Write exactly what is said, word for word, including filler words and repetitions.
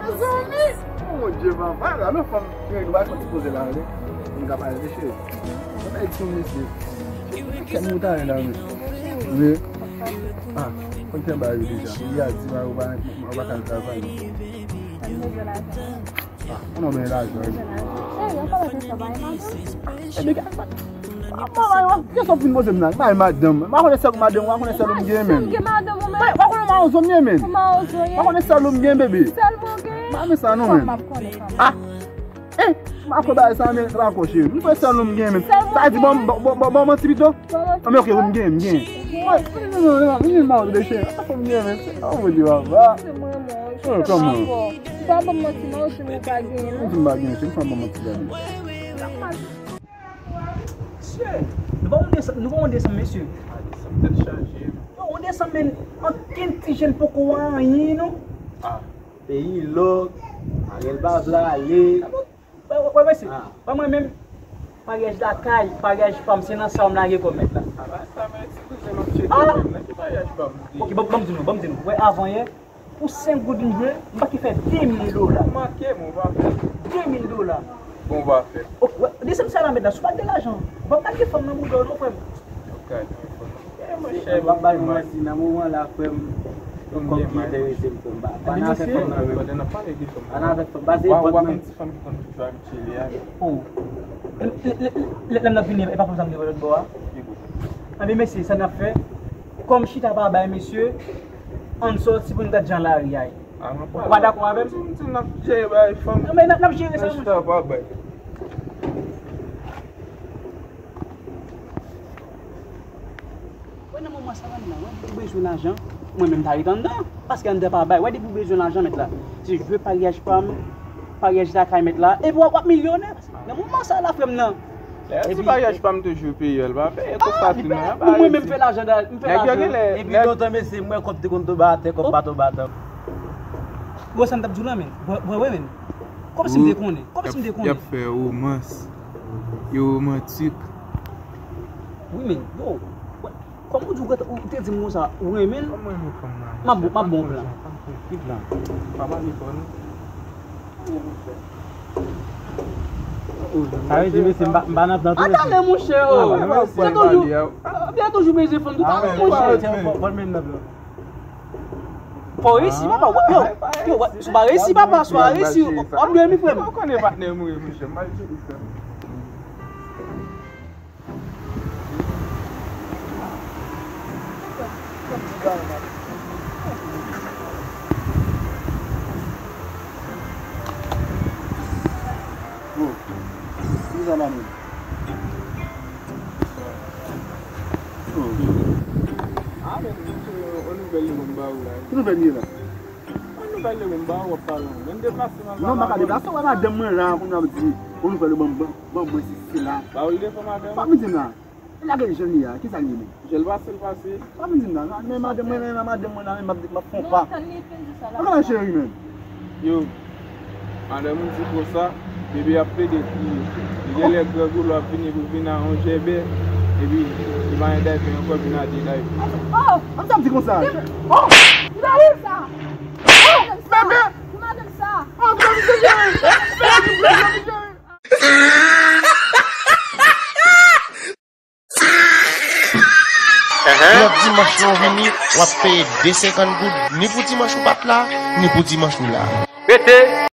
Mezanmi! Mon Dye, papa, la, lòt fanm, nou va fè ti poze la, wi. Nou ka pale de cheri. Sa va di sou mesye. Kè nou ta la, wi. Wi. Ah, konn kè ba yo deja. Li a di, ou pa, ou pa ka travay. Ah, ou nan bèl lajan, wi. Cheri, an palan de sa, bay madanm. Ebyen, kè sa w fin poze m la? Bay madanm. M pa konnen sèl madanm, m pa konnen sèl ou m gen, menm. Sèl gen madanm ou menm? Bay, ou pa konnen mawozo m ye, menm. Ou mawozo ye? M pa konnen sèl ou m gen, bebe. Sèl mwen gen? M pa men sa, non, menm. Fòk m ap konnen sa. Ah! Eh! M pa kwè bagay sa, men, rakòche. M kwè sèl ou m gen, menm. Sèl mwen gen? Sa di, bon, bon, bon, bon, bon, manti pito. Bon manti pito. Ah, men ok, wi, m gen, m gen. Ou gen? Wi, non, non, non, non, m gen mawozo de chen. Sa fò m gen, men. Oh, mon Dieu, papa. Se mwen, mwen. Oh, kòman? Ou pa ban m manti, non, ou di m ou pa genyen, non. Ou di m pa genyen, se m pa ban m manti, gade. Mesye, nou pa yon desanm, nou pa yon desanm, mesye. A, desanm tèt chaje. Yo, yon desanm, men, ankenn ti jèn poko wè anyen, non. Ah, peyi lòk, Ariel pa vle ale. Wè, wè, wè, mesye. Ah. Wè, mwen menm, maryaj lakay, maryaj pa m, se nan sa m lage kò mèt la. A, ba sa, men, ti kouzen m ap tcheke menm, nan ki maryaj pa m? Ok, ban, ban m di nou, ban m di nou. Wè, avan yè, pou senk goud m jwe, m pa ka fè de mil dola. Ou manke m, ou pa fè. De mil dola. Bon, ou pa fè. Ok, wè, desanm sa la, mèt la, si w pa gen lajan, ou p ap ka gen fanm nan bouda w non, frè m. Ok, ok. Eh, monchè, m p ap ba nou manti, nan moman la, frè m, kòb ki enterese m, frè m. Pa, pa nan afè fanm nan, menm. Pandan n ap pale de fanm, pa nan afè fanm, pa se nenpòt fanm ki konn abitye li a. Oh. Lè, lè, lè, lè, lè m ap vini, e pa fanm sa m te wè lòt bò a? Ebyen, mesye, sa n ap fè, kòm chita pa bay, mesye, ann sòti pou n gad jan lari a ye. Ou pa dakò avè m? M di n ap jere bagay fanm. Non, men n ap, n ap jere sa, monchè. Chita pa bay. Wè, nan moman sa la, m la, wè, depi w bezwen lajan, mwen menm ta ret anndan, paske anndan pa bay. Wè, depi w bezwen lajan, mèt la, se jwe paryaj pa m, paryaj lakay mèt la, epi w ap, w ap milyonè. Nan moman sa la, frè m nan. Lè di paryaj pa m toujou peye, l pa peye konsa tou non. Mwen menm m fè lajan, m fè lajan. Epi lontan, mesye, m wè kòb te konn tonbe atè, kòb pa tonbe atè. Bon, sa m t ap di w la, men. Bwè, bwè, men. Kòmsi m te konnen. Kòmsi m te konnen. Y ap fè romans. Yo romantik. Wi, men, yo, wè, kòm ou di w, ou te di m konsa, ou renmen l. Kòm mwen renmen fanm nan, m ap, m ap bon plan. Pa pale fò, non. Sa vle di, mesye, m pa, m pa nan plan tou, mesye. Atalè, monchè, oh. Byen toujou, byen toujou bezwen fanm toutan, monchè. Fò reyisi, papa. Yo, yo, si w pa reyisi, papa, si w pa reyisi, w ap dòmi, frè m. Ou konnen patnè m, wi, monchè, m pa jere frè m. Bon, kisa la menm? Oh. Ah, men, yon nouvèl li konn ba ou la. Ki nouvèl li ye la? Yon nouvèl li konn ba ou, w ap pale. Men deplase m al. Non, m pa ka deplase, w wè madanm mwen la, kounye a m di, yon nouvèl li ban, ban, ban mwen sesi la. Ba ou l defo madanm? Pa vin di m la. E lage l jan li a, kisa l ye menm? Jan l pase, l pase. Pa vin di m la, non, men madanm mwen, men madanm mwen la, men m ap, m ap fon pa. Ann gade cheri menm. Yo, madanm ou di konsa, bebe ap plede kriye. Li genlè grangoulo ap vini pou vin a yon jèbè, epi li pa gen daypè ankò, vin a de daypè. Oh! Ann sa di konsa. Oh! Ki madanm sa? Oh! Bebe! Ki madanm sa? Oh, bebe, bebe, bebe, bebe. Lòt dimanch lè w vini, w ap peye de senkant goud ni pou dimanch ou pa t la, ni pou dimanch ou la. Mete!